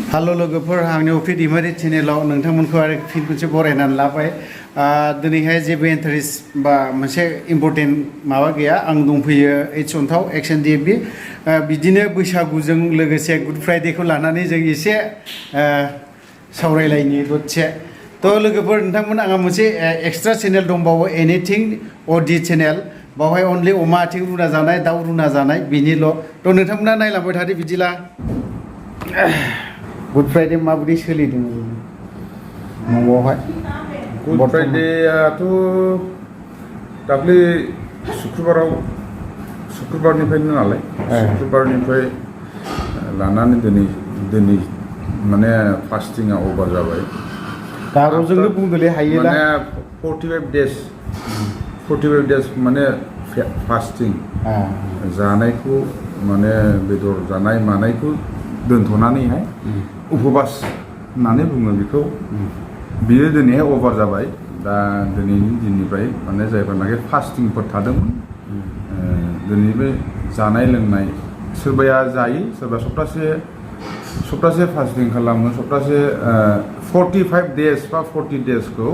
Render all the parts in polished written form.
hello लोगोफोर आंनि office इमारि चेनेलाव नोंथांमोनखौ आरो फिन खनसे बरायनानै लाबाय दिनैहाय जेबो इन्टारेस्ट बा मोनसे इम्पर्टेन्ट माबा गैया आं दंफैयो H.Onthao H&DFB बिदिनो बैसागुजों लोगोसे गुड फ्राइडेखौ लानानै जों एसे सावरायलायनि दसे थ' लोगोफोर नोंथांमोन आंहा मोनसे एक्सट्रा चेनेल दंबावो एनिथिं अडि चेनेल बावहाय अनलि अमा आथिं रुना जानाय दाउ रुना जानाय बिनिल' थ' नोंथांमोना नायलांबाय थादो बिदिला गुड फ्राइडे माबायदि सोलिदों न'आवहाय गुड फ्राइडेआथ' दाख्लै शुक्रबारनिफ्रायनो नालाय शुक्रबारनिफ्राय लानानै दिनै माने फास्टिंआ अभार जाबाय गार'जोंनो बुंदोलै हायो माने 45 डेज माने फास्टिं जानायखौ माने बेदर जानाय मानायखौ दोनथ'नानैहाय उपबास होननानै बुङो बेखौ बियो दिनैहाय अभार जाबाय दा दिनैनि दिननिफ्राय माने जायफोरनाखि फास्टिंफोर थादोंमोन दिनैबे जानाय लोंनाय सोरबाया जायो सोरबा सप्तासे फास्टिं खालामो सप्तासे 45 डेज बा 40 डेजखौ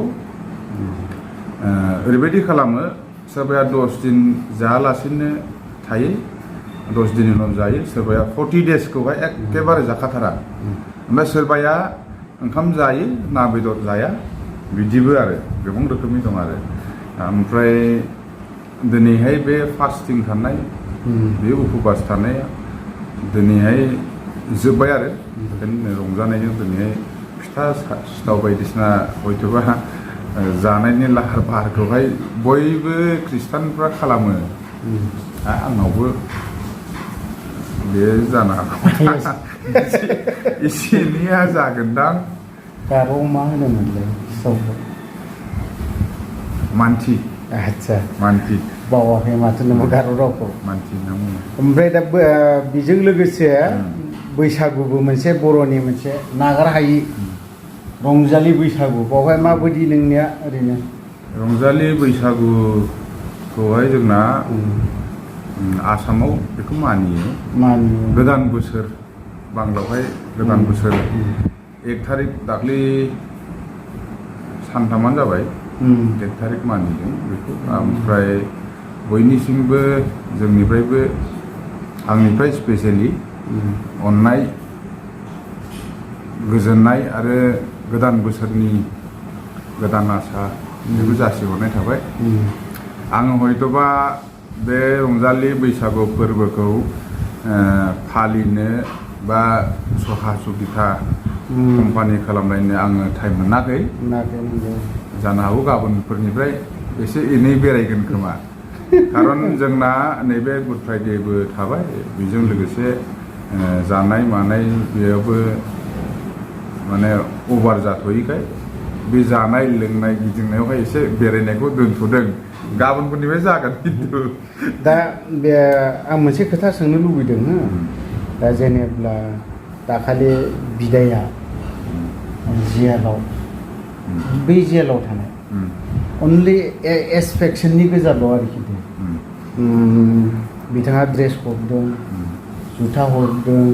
ओरैबायदि खालामो सोरबाया 10 दिन जायालासिनो थायो 10 दिननि उनाव जायो सोरबाया 40 डेजखौहाय एखेबारे जाखाथारा ओमफ्राय सोरबाया ओंखाम जायो ना बेदर जाया बिदिबो आरो गोबां रोखोमनि दं आरो ओमफ्राय दिनैहाय बे फास्टिं थानाय बे उपबास थानाया दिनैहाय जोब्बाय आरो रंजानायजों दिनैहाय फिथा सिथाव बायदिसिना हयथ'बा जानायनि लाहार फाहारखौहाय बयबो खृष्टानफ्रा खालामो आंनावबो बे जानो हागौ एसे एनैया जागोनदां गार'आव मा होनोमोनलाय सिथावखौ मानथि आदसा मानथि बावाखै माथो नोंबो गार' रावखौ मानथि होनना बुङो ओमफ्राय दा बेजों लोगोसे बैसागुबो मोनसे बर'नि मोनसे नागार हायि रंजालि बैसागु बावहाय माबायदि नोंनिया ओरैनो रंजालि बैसागुखौहाय जोंना आसामाव बेखौ मानियो गोदान बोसोर बांलायावहाय गोदान बोसोर 1 थारिख दाख्लै सानथामानो जाबाय 1 थारिख मानिदों बेखौ ओमफ्राय बयनिसिमबो जोंनिफ्रायबो आंनिफ्राय स्पेसियेलि अननाय गोजोननाय आरो गोदान बोसोरनि गोदान आसा बेखौ जासिहरनाय थाबाय आङो हयथ'बा बे रंजालि बैसागु फोरबोखौ फालिनो बा सहाजुगिता कम्पानि खालामलायनो आङो टाइम मोनाखै जानो हागौ गाबोनफोरनिफ्राय एसे एनै बेरायगोन खोमा खारन जोंना नैबे गुड फ्राइडेबो थाबाय बेजों लोगोसे जानाय मानाय बेयावबो माने अभार जाथ'यैखाय बे जानाय लोंनाय गिदिंनायावहाय एसे बेरायनायखौ दोनथ'दों गाबोनफोरनिफ्राय जागोन खिन्थु दा बे आं मोनसे खोथा सोंनो लुबैदों दा जेनेब्ला दाखालि बिदाया जेलाव बै जेलाव थानाय अनलि एसपेक्सननि गोजाल' आरोखि बिथाङा ड्रेस हरदों जुथा हरदों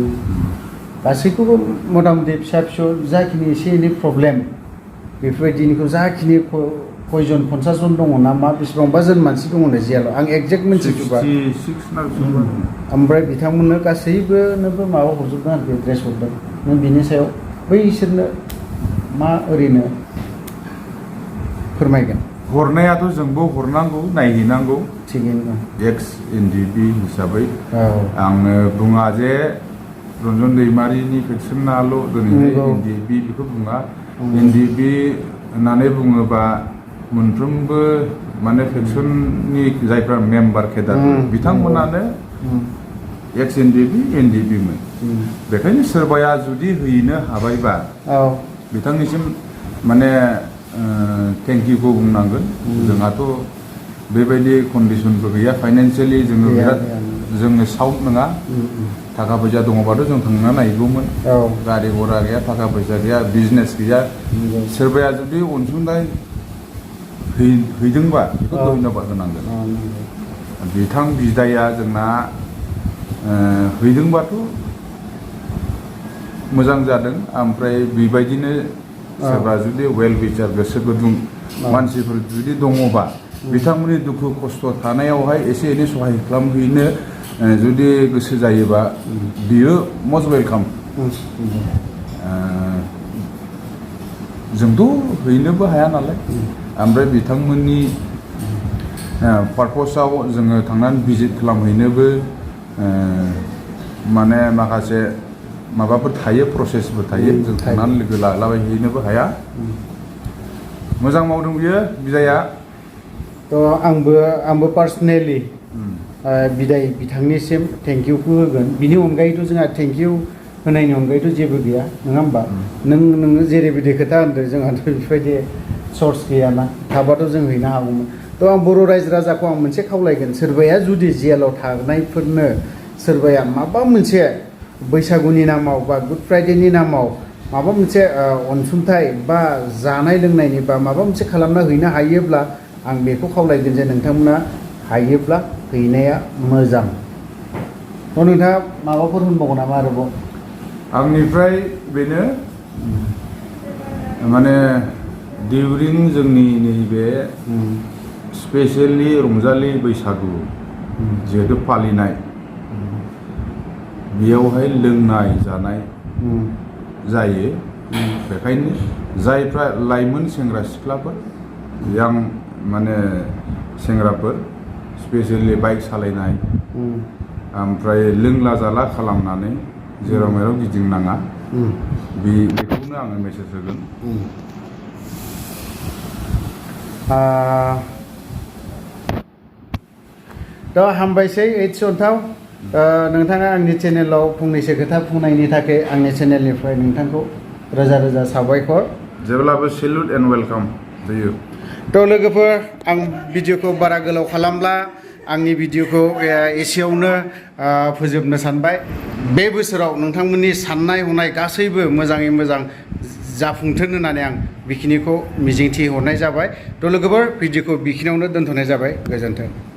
गासैखौबो मथा मथि फिसा फिसौ जाखिनि एसे एनै प्रब्लेम बेफोरबायदिनिखौ जाखिनि कयजन 50 जन दङ ना मा बेसेबांबा जन मानसि दङ नो जेलाव आं एक्जेक्ट मिन्थिजोबा ओमफ्राय बिथांमोननो गासैबोनोबो माबा हरजोबदों आरोखि ड्रेस हरदों नों बिनि सायाव बैसोरनो मा ओरैनो फोरमायगोन हरनायाथ' जोंबो हरनांगौ नायहैनांगौ थिगैनो H&DFB हिसाबै आङो बुङा जे रन्जन दैमारिनि फेक्सनाल' दिनैहाय H&DFB बेखौ बुङा H&DFB होननानै बुङोबा मोनफ्रोमबो माने फेक्सननि जायफ्रा मेम्बार केडार बिथांमोनानो H&DFB N.D.B मोन बेखायनो सोरबाया जुदि हैनो हाबायबा बिथांनिसिम माने थेंक इउखौ बुंनांगोन जोंहाथ' बेबायदि कन्डिसनबो गैया फाइनान्सियेलि जोङो बिराद जोङो साउथ नङा थाखा फैसा दङबाथ' जों थांना नायगौमोन गारि घरा गैया थाखा फैसा गैया बिजनेस गैया सोरबाया जुदि अनसुंथाइ हैदोंबा बेखौ धन्यबाद होनांगोन बिथां बिदाया जोंना हैदोंबाथ' मोजां जादों ओमफ्राय बेबायदिनो सोरबा जुदि वेल विचार गोसो गुदुं मानसिफोर जुदि दङबा बिथांमोननि दुखु खस्थ' थानायावहाय एसे एनै सहाय खालामहैनो जुदि गोसो जायोबा बियो मस्ट वेलकाम जोंथ' हैनोबो हाया नालाय ओमफ्राय बिथांमोननि पारपसाव जोङो थांनानै भिजिट खालामहैनोबो माने माखासे माबाफोर थायो प्रसेसफोर थायो जों थांनानै लोगो लालाबायहैनोबो हाया मोजां मावदों बियो बिदाया थ' आंबो पार्सनेलि बिदाय बिथांनिसिम थेंक इउखौ होगोन बिनि अनगायैथ' जोंहा थेंक इउ होनायनि अनगायैथ' जेबो गैया नङा होमबा नोङो जेरैबायदि खोथा होनदों जोंहाथ' बेबायदि सर्स गैयाना थाबाथ' जों हैनो हागौमोन थ' आं बर' रायजो राजाखौ आं मोनसे खावलायगोन सोरबाया जुदि जेलाव थानायफोरनो सोरबाया माबा मोनसे बैसागुनि नामाव बा गुड फ्राइडेनि नामाव माबा मोनसे अनसुंथाइ बा जानाय लोंनायनि बा माबा मोनसे खालामना हैनो हायोब्ला आं बेखौ खावलायगोन जे नोंथांमोना हायोब्ला हैनाया मोजां थ' नोंथाङा माबाफोर होनबावगोन नामा आरोबाव आंनिफ्राय बेनो माने डिउरिं जोंनि नैबे स्पेसियेलि रंजालि बैसागु जिहेतु फालिनाय बेयावहाय लोंनाय जानाय जायो बेखायनो जायफ्रा लाइमोन सेंग्रा सिख्लाफोर यां माने सेंग्राफोर स्पेसियेलि बाइक सालायनाय ओमफ्राय लोंला जाला खालामनानै जेराव मेराव गिदिंनाङा बेखौनो आङो मेसेज होगोन थ' हामबायसै H.Onthao नोंथाङा आंनि चेनेलाव फंनैसो खोथा बुंनायनि थाखाय आंनि चेनेलनिफ्राय नोंथांखौ रोजा रोजा साबायखर जेब्लाबो salute and welcome to you थ' लोगोफोर आं भिडिअखौ बारा गोलाव खालामला आंनि भिडिअखौ एसेयावनो फोजोबनो सानबाय बे बोसोराव नोंथांमोननि साननाय हनाय गासैबो मोजाङै मोजां जाफुंथों होननानै आं बेखिनिखौ मिजिंथि हरनाय जाबाय थ' लोगोफोर भिडिअखौ बेखिनियावनो दोनथ'नाय जाबाय गोजोन्थों